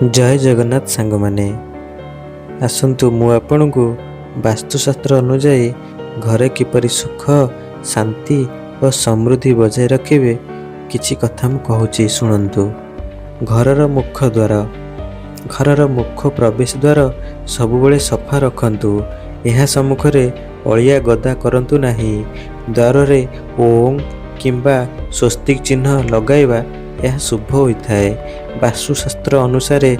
ଜୟ ଜଗନ୍ନାଥ ସାଙ୍ଗମାନେ, ଆସନ୍ତୁ ମୁଁ ଆପଣଙ୍କୁ ବାସ୍ତୁଶାସ୍ତ୍ର ଅନୁଯାୟୀ ଘରେ କିପରି ସୁଖ, ଶାନ୍ତି ଓ ସମୃଦ୍ଧି ବଜାୟ ରଖିବେ, କିଛି କଥା ମୁଁ କହୁଛି, ଶୁଣନ୍ତୁ। ଘରର ମୁଖ୍ୟ ଦ୍ୱାର। ଘରର ମୁଖ୍ୟ ପ୍ରବେଶ ଦ୍ୱାର ସବୁବେଳେ ସଫା ରଖନ୍ତୁ। ଏହା ସମ୍ମୁଖରେ ଅଳିଆ ଗଦା କରନ୍ତୁ ନାହିଁ। ଦ୍ୱାରରେ ଓଁ କିମ୍ବା ସ୍ୱସ୍ତିକ ଚିହ୍ନ ଲଗାଇବା ଏହା ଶୁଭ ହୋଇଥାଏ। ବାସ୍ତୁଶାସ୍ତ୍ର ଅନୁସାରେ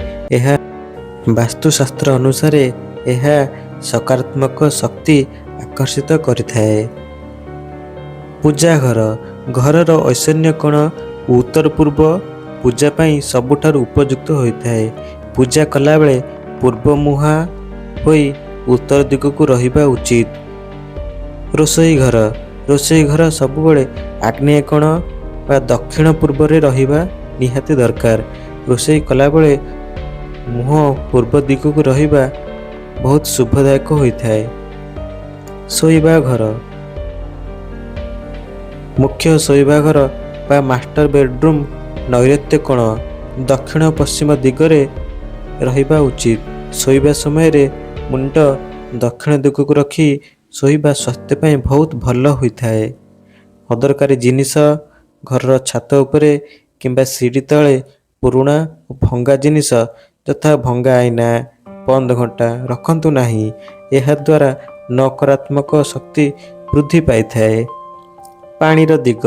ଏହା ସକାରାତ୍ମକ ଶକ୍ତି ଆକର୍ଷିତ କରିଥାଏ। ପୂଜା ଘର। ଘରର ଐଶାନ୍ୟ କୋଣ ଉତ୍ତର ପୂର୍ବ ପୂଜା ପାଇଁ ସବୁଠାରୁ ଉପଯୁକ୍ତ ହୋଇଥାଏ। ପୂଜା କଲାବେଳେ ପୂର୍ବ ମୁହାଁ ହୋଇ ଉତ୍ତର ଦିଗକୁ ରହିବା ଉଚିତ। ରୋଷେଇ ଘର। ରୋଷେଇ ଘର ସବୁବେଳେ ଆଗ୍ନେୟ କୋଣ ବା ଦକ୍ଷିଣ ପୂର୍ବରେ ରହିବା ନିହାତି ଦରକାର। ରୋଷେଇ କଲାବେଳେ ମୁହଁ ପୂର୍ବ ଦିଗକୁ ରହିବା ବହୁତ ଶୁଭଦାୟକ ହୋଇଥାଏ। ଶୋଇବା ଘର। ମୁଖ୍ୟ ଶୋଇବା ଘର ବା ମାଷ୍ଟର ବେଡରୁମ୍ ନୈଋତ୍ୟ କୋଣ ଦକ୍ଷିଣ ପଶ୍ଚିମ ଦିଗରେ ରହିବା ଉଚିତ। ଶୋଇବା ସମୟରେ ମୁଣ୍ଡ ଦକ୍ଷିଣ ଦିଗକୁ ରଖି ଶୋଇବା ସ୍ୱାସ୍ଥ୍ୟ ପାଇଁ ବହୁତ ଭଲ ହୋଇଥାଏ। ଅଦରକାରୀ ଜିନିଷ। ଘରର ଛାତ ଉପରେ କିମ୍ବା ସିଡ଼ି ତଳେ ପୁରୁଣା ଓ ଭଙ୍ଗା ଜିନିଷ, ଯଥା ଭଙ୍ଗା ଆଇନା, ବନ୍ଦ ଘଣ୍ଟା ରଖନ୍ତୁ ନାହିଁ। ଏହାଦ୍ୱାରା ନକାରାତ୍ମକ ଶକ୍ତି ବୃଦ୍ଧି ପାଇଥାଏ। ପାଣିର ଦିଗ।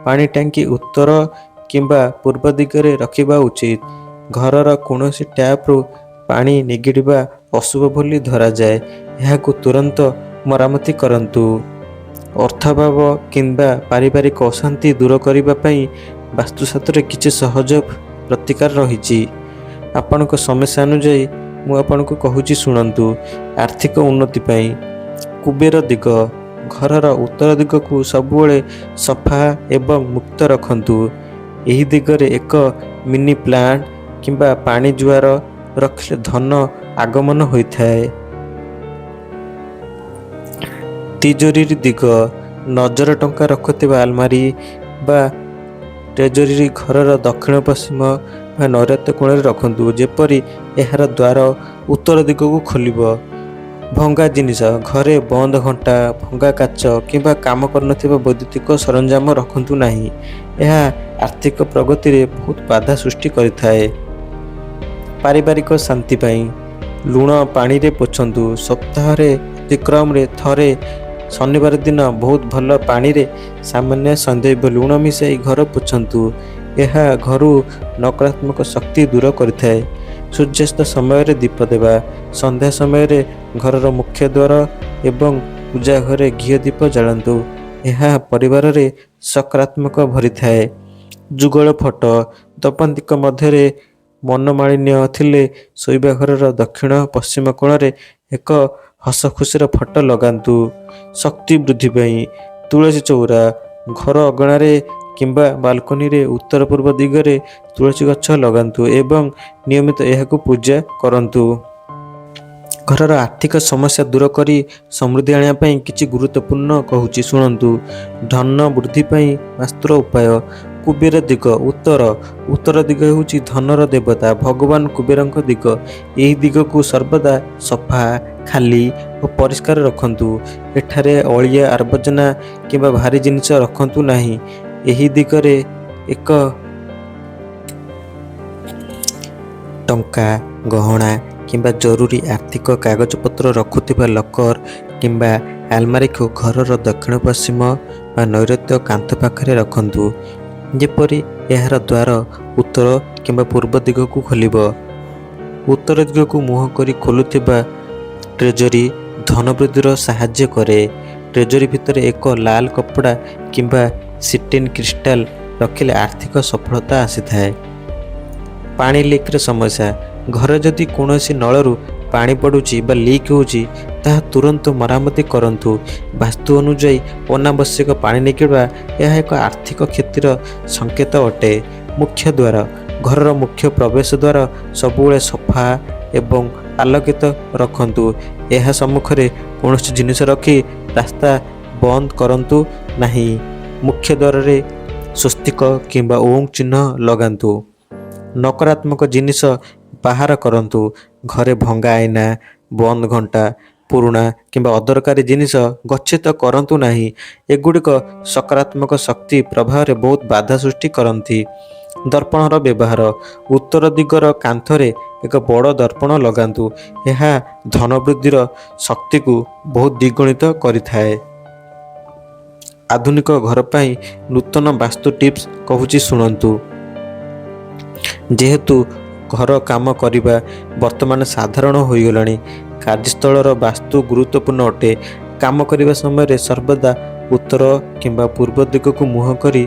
ପାଣି ଟାଙ୍କି ଉତ୍ତର କିମ୍ବା ପୂର୍ବ ଦିଗରେ ରଖିବା ଉଚିତ। ଘରର କୌଣସି ଟ୍ୟାପ୍ରୁ ପାଣି ନିଗିଡ଼ିବା ଅଶୁଭ ବୋଲି ଧରାଯାଏ। ଏହାକୁ ତୁରନ୍ତ ମରାମତି କରନ୍ତୁ। ଅର୍ଥାଭାବ କିମ୍ବା ପାରିବାରିକ ଅଶାନ୍ତି ଦୂର କରିବା ପାଇଁ ବାସ୍ତୁଶାସ୍ତ୍ରରେ କିଛି ସହଜ ପ୍ରତିକାର ରହିଛି। ଆପଣଙ୍କ ସମସ୍ୟା ଅନୁଯାୟୀ ମୁଁ ଆପଣଙ୍କୁ କହୁଛି, ଶୁଣନ୍ତୁ। ଆର୍ଥିକ ଉନ୍ନତି ପାଇଁ କୁବେର ଦିଗ। ଘରର ଉତ୍ତର ଦିଗକୁ ସବୁବେଳେ ସଫା ଏବଂ ମୁକ୍ତ ରଖନ୍ତୁ। ଏହି ଦିଗରେ ଏକ ମିନି ପ୍ଲାଣ୍ଟ କିମ୍ବା ପାଣି ଜୁଆର ରଖିଲେ ଧନ ଆଗମନ ହୋଇଥାଏ। ତିଜୋରି ଦିଗ। ନଜର ଟଙ୍କା ରଖୁଥିବା ଆଲମାରି ବା ଟ୍ରେଜୋରୀ ଘରର ଦକ୍ଷିଣ ପଶ୍ଚିମ ବା ନୈଋତ୍ୟ କୋଣରେ ରଖନ୍ତୁ, ଯେପରି ଏହାର ଦ୍ୱାର ଉତ୍ତର ଦିଗକୁ ଖୋଲିବ। ଭଙ୍ଗା ଜିନିଷ। ଘରେ ବନ୍ଦ ଘଣ୍ଟା, ଭଙ୍ଗା କାଚ କିମ୍ବା କାମ କରୁନଥିବା ବୈଦ୍ୟୁତିକ ସରଞ୍ଜାମ ରଖନ୍ତୁ ନାହିଁ। ଏହା ଆର୍ଥିକ ପ୍ରଗତିରେ ବହୁତ ବାଧା ସୃଷ୍ଟି କରିଥାଏ। ପାରିବାରିକ ଶାନ୍ତି ପାଇଁ ଲୁଣ ପାଣିରେ ପୋଛନ୍ତୁ। ସପ୍ତାହରେ ଅତିକମ୍ରେ ଥରେ ଶନିବାର ଦିନ ବହୁତ ଭଲ ପାଣିରେ ସାମାନ୍ୟ ସୈନ୍ଧବ ଲୁଣ ମିଶାଇ ଘର ପୋଛନ୍ତୁ। ଏହା ଘରୁ ନକାରାତ୍ମକ ଶକ୍ତି ଦୂର କରିଥାଏ। ସୂର୍ଯ୍ୟାସ୍ତ ସମୟରେ ଦୀପ ଦେବା। ସନ୍ଧ୍ୟା ସମୟରେ ଘରର ମୁଖ୍ୟ ଦ୍ୱାର ଏବଂ ପୂଜା ଘରେ ଘିଅ ଦୀପ ଜାଳନ୍ତୁ। ଏହା ପରିବାରରେ ସକାରାତ୍ମକ ଭରିଥାଏ। ଯୁଗଳ ଫଟୋ। ଦମ୍ପତିଙ୍କ ମଧ୍ୟରେ ମନୋମାଳିନ୍ୟ ଥିଲେ ଶୋଇବା ଘରର ଦକ୍ଷିଣ ପଶ୍ଚିମ କୋଣରେ ଏକ ହସଖୁସିର ଫଟୋ ଲଗାନ୍ତୁ। ଶକ୍ତି ବୃଦ୍ଧି ପାଇଁ ତୁଳସୀ ଚଉରା। ଘର ଅଗଣାରେ କିମ୍ବା ବାଲକୋନିରେ ଉତ୍ତର ପୂର୍ବ ଦିଗରେ ତୁଳସୀ ଗଛ ଲଗାନ୍ତୁ ଏବଂ ନିୟମିତ ଏହାକୁ ପୂଜା କରନ୍ତୁ। ଘରର ଆର୍ଥିକ ସମସ୍ୟା ଦୂର କରି ସମୃଦ୍ଧି ଆଣିବା ପାଇଁ କିଛି ଗୁରୁତ୍ୱପୂର୍ଣ୍ଣ କହୁଛି, ଶୁଣନ୍ତୁ। ଧନ ବୃଦ୍ଧି ପାଇଁ ବାସ୍ତୁର ଉପାୟ। କୁବେର ଦିଗ ଉତ୍ତର। ଉତ୍ତର ଦିଗ ହେଉଛି ଧନର ଦେବତା ଭଗବାନ କୁବେରଙ୍କ ଦିଗ। ଏହି ଦିଗକୁ ସର୍ବଦା ସଫା, ଖାଲି ଓ ପରିଷ୍କାର ରଖନ୍ତୁ। ଏଠାରେ ଅଳିଆ ଆବର୍ଜନା କିମ୍ବା ଭାରୀ ଜିନିଷ ରଖନ୍ତୁ ନାହିଁ। ଏହି ଦିଗରେ ଏକ ଟଙ୍କା, ଗହଣା କିମ୍ବା ଜରୁରୀ ଆର୍ଥିକ କାଗଜପତ୍ର ରଖୁଥିବା ଲକର କିମ୍ବା ଆଲମାରିକୁ ଘରର ଦକ୍ଷିଣ ପଶ୍ଚିମ ବା ନୈଋତ୍ୟ କାନ୍ଥ ପାଖରେ ରଖନ୍ତୁ, ଯେପରି ଏହାର ଦ୍ୱାର ଉତ୍ତର କିମ୍ବା ପୂର୍ବ ଦିଗକୁ ଖୋଲିବ। ଉତ୍ତର ଦିଗକୁ ମୁହଁ କରି ଖୋଲୁଥିବା ଟ୍ରେଜରୀ ଧନ ବୃଦ୍ଧିର ସାହାଯ୍ୟ କରେ। ଟ୍ରେଜରୀ ଭିତରେ ଏକ ଲାଲ କପଡ଼ା କିମ୍ବା ସିଟ୍ରିନ୍ କ୍ରିଷ୍ଟାଲ ରଖିଲେ ଆର୍ଥିକ ସଫଳତା ଆସିଥାଏ। ପାଣି ଲିକ୍ର ସମସ୍ୟା। ଘରେ ଯଦି କୌଣସି ନଳରୁ ପାଣି ପଡ଼ୁଛି ବା ଲିକ୍ ହେଉଛି, ତାହା ତୁରନ୍ତ ମରାମତି କରନ୍ତୁ। ବାସ୍ତୁ ଅନୁଯାୟୀ ଅନାବଶ୍ୟକ ପାଣି ନିଗିଡ଼ିବା ଏହା ଏକ ଆର୍ଥିକ କ୍ଷତିର ସଂକେତ ଅଟେ। ମୁଖ୍ୟ ଦ୍ୱାର। ଘରର ମୁଖ୍ୟ ପ୍ରବେଶ ଦ୍ୱାର ସବୁବେଳେ ସଫା ଏବଂ ଆଲୋକିତ ରଖନ୍ତୁ। ଏହା ସମ୍ମୁଖରେ କୌଣସି ଜିନିଷ ରଖି ରାସ୍ତା ବନ୍ଦ କରନ୍ତୁ ନାହିଁ। ମୁଖ୍ୟ ଦ୍ୱାରରେ ସ୍ୱସ୍ତିକ କିମ୍ବା ଓଁ ଚିହ୍ନ ଲଗାନ୍ତୁ। ନକାରାତ୍ମକ ଜିନିଷ ବାହାର କରନ୍ତୁ। ଘରେ ଭଙ୍ଗା ଆଇନା, ବନ୍ଦ ଘଣ୍ଟା, ପୁରୁଣା କିମ୍ବା ଅଦରକାରୀ ଜିନିଷ ଗଚ୍ଛିତ କରନ୍ତୁ ନାହିଁ। ଏଗୁଡ଼ିକ ସକାରାତ୍ମକ ଶକ୍ତି ପ୍ରବାହରେ ବହୁତ ବାଧା ସୃଷ୍ଟି କରନ୍ତି। ଦର୍ପଣର ବ୍ୟବହାର: ଉତ୍ତର ଦିଗର କାନ୍ଥରେ ଏକ ବଡ଼ ଦର୍ପଣ ଲଗାନ୍ତୁ। ଏହା ଧନ ବୃଦ୍ଧିର ଶକ୍ତିକୁ ବହୁତ ଦ୍ୱିଗୁଣିତ କରିଥାଏ। ଆଧୁନିକ ଘର ପାଇଁ ନୂତନ ବାସ୍ତୁ ଟିପ୍ସ କହୁଛି, ଶୁଣନ୍ତୁ। ଯେହେତୁ ଘର କାମ କରିବା ବର୍ତ୍ତମାନ ସାଧାରଣ ହୋଇଗଲାଣି, କାର୍ଯ୍ୟସ୍ଥଳର ବାସ୍ତୁ ଗୁରୁତ୍ୱପୂର୍ଣ୍ଣ ଅଟେ। କାମ କରିବା ସମୟରେ ସର୍ବଦା ଉତ୍ତର କିମ୍ବା ପୂର୍ବ ଦିଗକୁ ମୁହଁ କରି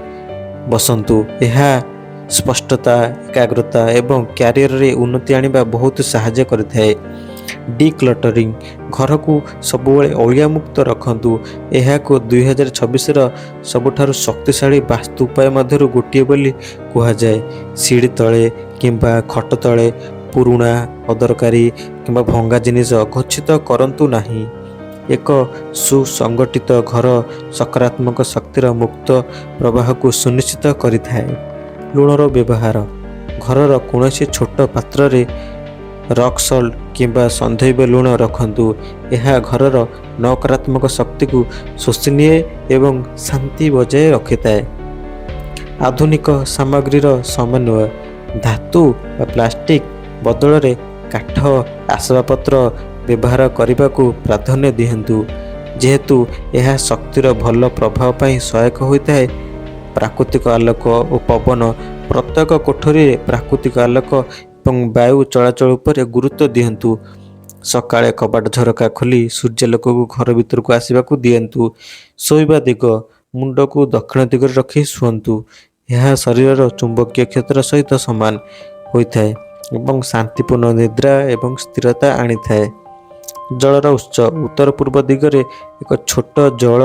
ବସନ୍ତୁ। ଏହା ସ୍ପଷ୍ଟତା, ଏକାଗ୍ରତା ଏବଂ କ୍ୟାରିୟରରେ ଉନ୍ନତି ଆଣିବା ବହୁତ ସାହାଯ୍ୟ କରିଥାଏ। ଡିକ୍ଲଟରିଂ: ଘରକୁ ସବୁବେଳେ ଅଳିଆମୁକ୍ତ ରଖନ୍ତୁ। ଏହାକୁ 2026ର ସବୁଠାରୁ ଶକ୍ତିଶାଳୀ ବାସ୍ତୁ ଉପାୟ ମଧ୍ୟରୁ ଗୋଟିଏ ବୋଲି କୁହାଯାଏ। ସିଡ଼ି ତଳେ କିମ୍ବା ଖଟ ତଳେ ପୁରୁଣା, ଅଦରକାରୀ କିମ୍ବା ଭଙ୍ଗା ଜିନିଷ ଗଚ୍ଛିତ କରନ୍ତୁ ନାହିଁ। ଏକ ସୁସଂଗଠିତ ଘର ସକାରାତ୍ମକ ଶକ୍ତିର ମୁକ୍ତ ପ୍ରବାହକୁ ସୁନିଶ୍ଚିତ କରିଥାଏ। ଲୁଣର ବ୍ୟବହାର: ଘରର କୌଣସି ଛୋଟ ପାତ୍ରରେ ରକ୍ ସଲ୍ଟ କିମ୍ବା ସୈନ୍ଧବ ଲୁଣ ରଖନ୍ତୁ। ଏହା ଘରର ନକାରାତ୍ମକ ଶକ୍ତିକୁ ଶୋଷି ନିଏ ଏବଂ ଶାନ୍ତି ବଜାୟ ରଖିଥାଏ। ଆଧୁନିକ ସାମଗ୍ରୀର ସମନ୍ୱୟ: ଧାତୁ ବା ପ୍ଲାଷ୍ଟିକ୍ ବଦଳରେ କାଠ ଆସବାବପତ୍ର ବ୍ୟବହାର କରିବାକୁ ପ୍ରାଧାନ୍ୟ ଦିଅନ୍ତୁ, ଯେହେତୁ ଏହା ଶକ୍ତିର ଭଲ ପ୍ରଭାବ ପାଇଁ ସହାୟକ ହୋଇଥାଏ। ପ୍ରାକୃତିକ ଆଲୋକ ଓ ପବନ: ପ୍ରତ୍ୟେକ କୋଠରୀରେ ପ୍ରାକୃତିକ ଆଲୋକ ଏବଂ ବାୟୁ ଚଳାଚଳ ଉପରେ ଗୁରୁତ୍ୱ ଦିଅନ୍ତୁ। ସକାଳେ କବାଟ ଝରକା ଖୋଲି ସୂର୍ଯ୍ୟାଲୋକକୁ ଘର ଭିତରକୁ ଆସିବାକୁ ଦିଅନ୍ତୁ। ଶୋଇବା ଦିଗ: ମୁଣ୍ଡକୁ ଦକ୍ଷିଣ ଦିଗରେ ରଖି ଶୁଅନ୍ତୁ। ଏହା ଶରୀରର ଚୁମ୍ବକୀୟ କ୍ଷେତ୍ର ସହିତ ସମାନ ହୋଇଥାଏ ଏବଂ ଶାନ୍ତିପୂର୍ଣ୍ଣ ନିଦ୍ରା ଏବଂ ସ୍ଥିରତା ଆଣିଥାଏ। ଜଳର ଉତ୍ସ: ଉତ୍ତର ପୂର୍ବ ଦିଗରେ ଏକ ଛୋଟ ଜଳ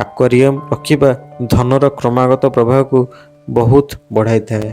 ଆକ୍ୱାରିୟମ୍ ରଖିବା ଧନର କ୍ରମାଗତ ପ୍ରବାହକୁ ବହୁତ ବଢ଼ାଇଥାଏ।